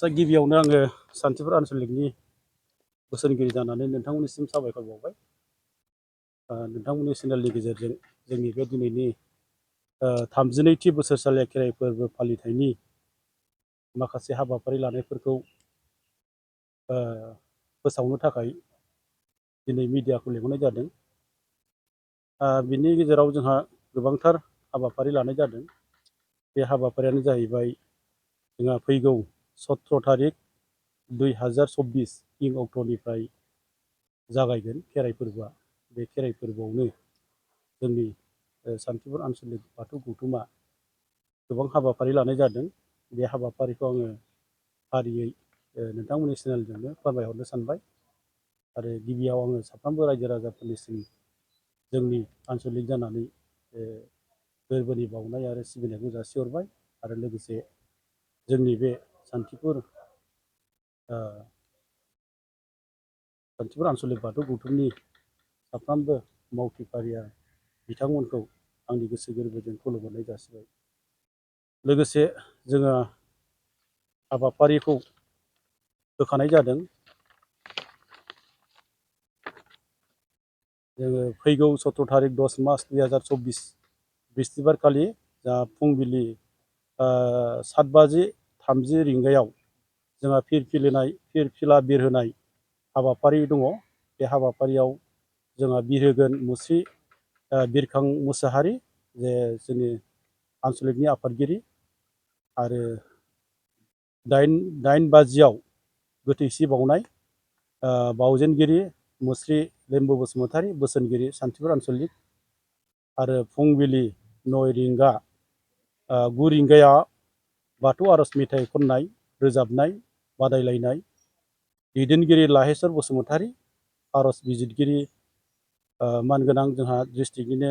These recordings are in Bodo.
गिबियावनो आङो सान्थिपुर आनसलिकनि बोसोनगिरि जानानै नोंथांमोननिसिम साबायखर बावबाय। नोंथांमोननि चेनेलनि गेजेरजों जोंनि बे दिनैनि 32थि बोसोरसालिया खेराइ फोरबो फालिथायनि माखासे हाबाफारि लानायफोरखौ फोसावनो थाखाय दिनै मिडियाखौ लिंहरनाय जादों। बिनि गेजेराव जोंहा गोबांथार हाबाफारि लानाय जादों। बे हाबाफारियानो जाहैबाय जोंहा फैगौ 17 तारिख 2024 इं अक्ट'निफ्राय जागायगोन खेराइ फोरबोआ। बे खेराइ फोरबोआवनो जोंनि सान्थिपुर आनसलिक बाथौ गौथुमा गोबां हाबाफारि लानाय जादों। बे हाबाफारिखौ आङो फारियै नोंथांमोननि चेनेलजोंनो फोरमायहरनो सानबाय। आरो गिबियाव आङो साफ्रोमबो रायजो राजाफोरनिसिम जोंनि आनसलिक जानानै गोरबोनि बावनाय आरो सिबिनायखौ जासिहरबाय। आरो लोगोसे जोंनि बे सान्थिपुर आनसलिक बाथौ गौथुमनि साफ्रोमबो मावथि फारिया बिथांमोनखौ आंनि गोसो गोरबोजों खुलुमहरनाय जासिबाय। लोगोसे जोङो हाबाफारिखौ होखानाय जादों। जोङो फैगौ 17 तारिख 10 मार्च 2024 बिस्थिबार खालि फुंबिलि 7:30 रिंगायाव जोंहा फिरफिला बिरहोनाय हाबाफारि दङ। बे हाबाफारियाव जोंहा बिरहोगोन मुस्रि बिरखां मुसाहारि, जे जोंनि आनसलिकनि आफादगिरि। आरो 8 बाजियाव गोथैसि बावनाय बावजेनगिरि मुस्रि लेम्बु बसुमतारी, बोसोनगिरि सान्थिपुर आनसलिक। आरो फुंबिलि 9 रिंगा 9 रिंगाया बाथौ आर'ज मेथाइ खननाय रोजाबनाय बादायलायनाय, दैदेनगिरि लाहेश्वर बसुमतारी, आर'ज बिजिरगिरि मानगोनां जोंहा डिस्ट्रिक्टनिनो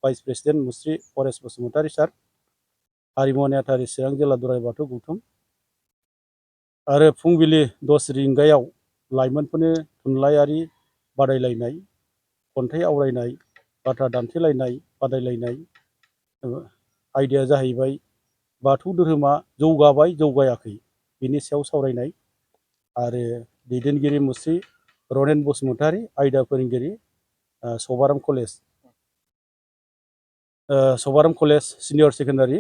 भाइस प्रेसिडेन्ट मुस्रि परेश बसुमतारी सार, हारिमु नेहाथारि चिरां जिल्ला दुराय बाथौ गौथुम। आरो फुंबिलि 10 रिंगायाव लाइमोनफोरनि थुनलाइयारि बादायलायनाय, खन्थाइ आवरायनाय, बाथ्रा दान्थेलायनाय बादायलायनाय। आयदाया जाहैबाय बाथौ धोरोमा जौगाबाय जौगायाखै बिनि सायाव सावरायनाय। आरो दैदेनगिरि मुस्रि रनेन बसुमतारी, आयदा फोरोंगिरि सभाराम कलेज सिनियर सेकेन्डारि।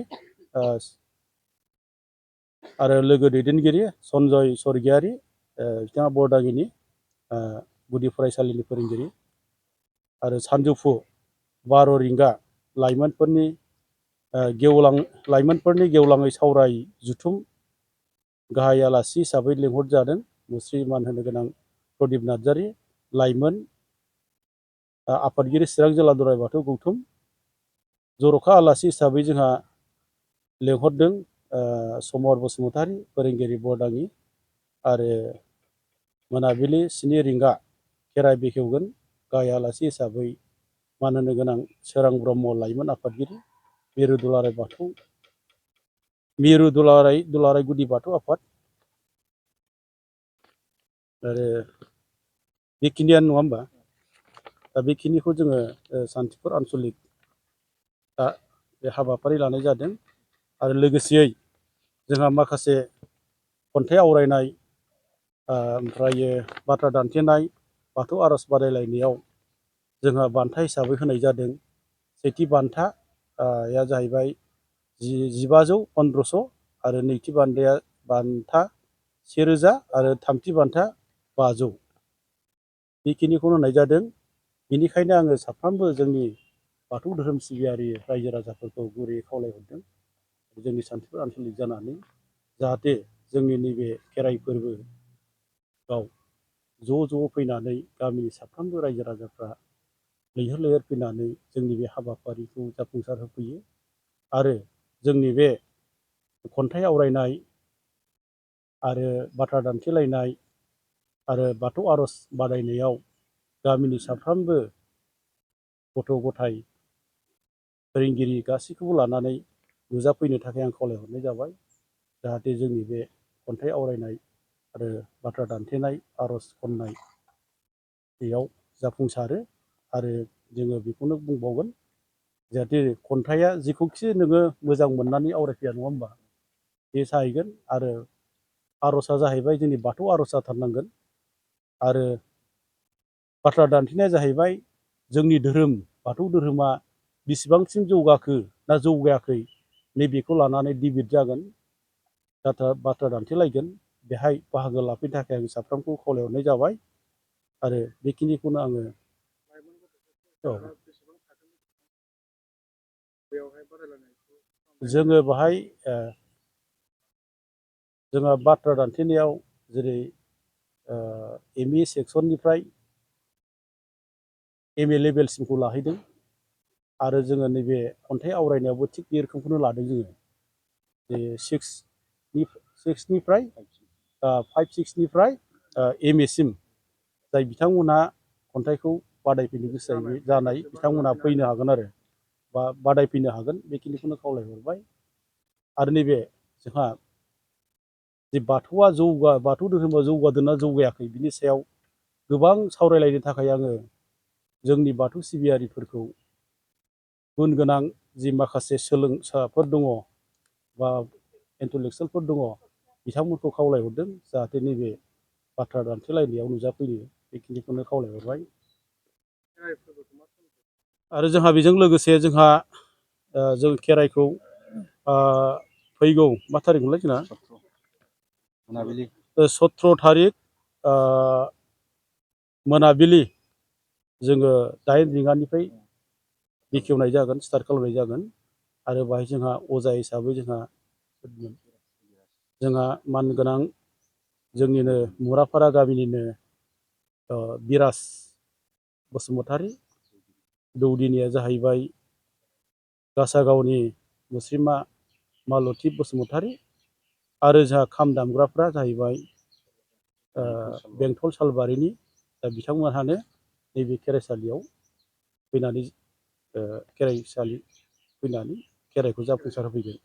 आरो लोगो दैदेनगिरि सन्जय स्वर्गियारि, बिथाङा बरदाङिनि गुदि फरायसालिनि फोरोंगिरि। आरो सानजौफु 12 रिंगा लाइमोनफोरनि गेवलाङै सावराय जुथुम गाहाय आलासि हिसाबै लिंहरजादों मुस्रि मान होनो गोनां प्रदिप नार्जारि, लाइमोन आफादगिरि चिरां जिल्ला दुराय बाथौ गौथुम। जर'खा आलासि हिसाबै जोंहा लिंहरदों समर बसुमतारी, फोरोंगिरि बरदाङि। आरो मोनाबिलि 7 रिंगा खेराइ बेखेवगोन गाहाय आलासि हिसाबै मान होनो गोनां सोरां ब्रह्म, लाइमोन आफादगिरि मिरु दुलाराय गुदि बाथौ आफाद। आरो बेखिनियानो नङा होमबा? दा बेखिनिखौ जोङो सान्थिपुर आनसलिक बे हाबाफारि लानाय जादों। आरो लोगोसेयै जोंहा माखासे खन्थाइ आवरायनाय, ओमफ्रायो बाथ्रा दान्थेनाय, बाथौ आर'ज बादायलायनायाव जोंहा बान्था हिसाबै होनाय जादों। सेथि बान्थाया जाहैबाय 1500-1500, आरो नैथि बान्था 1000, आरो थामथि बान्था 500। बेखिनिखौनो होनाय जादों। बेनिखायनो आङो साफ्रोमबो जोंनि बाथौ धोरोम सिबियारि रायजो राजाफोरखौ गुरैयै खावलायहरदों जोंनि सान्थिपुर आनसलिक जानानै जाहाथे जोंनि नैबे खेराइ फोरबोआव ज' फैनानै गामिनि साफ्रोमबो रायजो राजाफ्रा लैहोर फैनानै जोंनि बे हाबाफारिखौ जाफुंसार होफैयो। आरो जोंनि बे खन्थाइ आवरायनाय आरो बाथ्रा दान्थेलायनाय आरो बाथौ आर'ज बादायनायाव गामिनि साफ्रोमबो गथ' गथाय फोरोंगिरि गासैखौबो लानानै नुजाफैनो थाखाय आं खावलायहरनाय जाबाय। जाहाथे जोंनि बे खन्थाइ आवरायनाय आरो बाथ्रा दान्थेनाय, आर'ज खन्नाय बेयाव जाफुंसारो। आरो जोङो बेखौनो बुंबावगोन जाहाथे खन्थाइया जेखौखि नोङो मोजां मोननानै आवरायफैया नङा होमबा, बे जाहैगोन। आरो आर'जआ जाहैबाय जोंनि बाथौ आर'ज जाथारनांगोन। आरो बाथ्रा दान्थेनाया जाहैबाय जोंनि धोरोम बाथौ धोरोमा बेसेबांसिम जौगाखो ना जौगायाखै नैबेखौ लानानै डिबेट जागोन, बाथ्रा दान्थेलायगोन। बेहाय बाहागो लाफैनो थाखाय आं साफ्रोमखौ खावलायहरनाय जाबाय। आरो बेखिनिखौनो आङो जोङो बाहाय जोंहा बाथ्रा दान्थेनायाव जेरै ME सेक्सननिफ्राय MA लेभेलसिमखौ लाहैदों। आरो जोङो नैबे खन्थाइ आवरायनायावबो थिग बे रोखोमखौनो लादों जोङो। जे 6निफ्राय 5-6निफ्राय MA सिम जाय बिथांमोनहा खन्थाइखौ बादायफैनो गोसो जानाय बिथांमोनहा फैनो हागोन आरो बा बादायफैनो हागोन, बेखिनिखौनो खावलायहरबाय। आरो नैबे जोंहा जे बाथौ धोरोमा जौगादोंना जौगायाखै बिनि सायाव गोबां सावरायलायनो थाखाय आङो जोंनि बाथौ सिबियारिफोरखौ गुन गोनां जि माखासे सोलोंसाफोर दङ बा इन्टेलेक्सुयेलफोर दङ बिथांमोनखौ खावलायहरदों जाहाथे नैबे बाथ्रा दान्थेलायनायाव नुजाफैयो, बेखिनिखौनो खावलायहरबाय। आरो जोंहा बेजों लोगोसे जोंहा जों खेराइखौ फैगौ मा थारिखमोनलाय जोंना 17 थारिख मोनाबिलि जोङो 8 रिंगानिफ्राय बेखेवनाय जागोन, स्टार्ट खालामनाय जागोन। आरो बाहाय जोंहा अजा हिसाबै जोंहा मानगोनां जोंनिनो मुरापारा गामिनिनो बिराज बसुमतारी, दौदिनिया जाहैबाय गासागावनि मुस्रिमा मालथि बसुमतारी। आरो जोंहा खाम दामग्राफ्रा जाहैबाय बेंथल सालबारिनि। दा बिथांमोनहानो नैबे खेराइसालियाव फैनानै खेराइखौ जाफुंसार होफैगोन।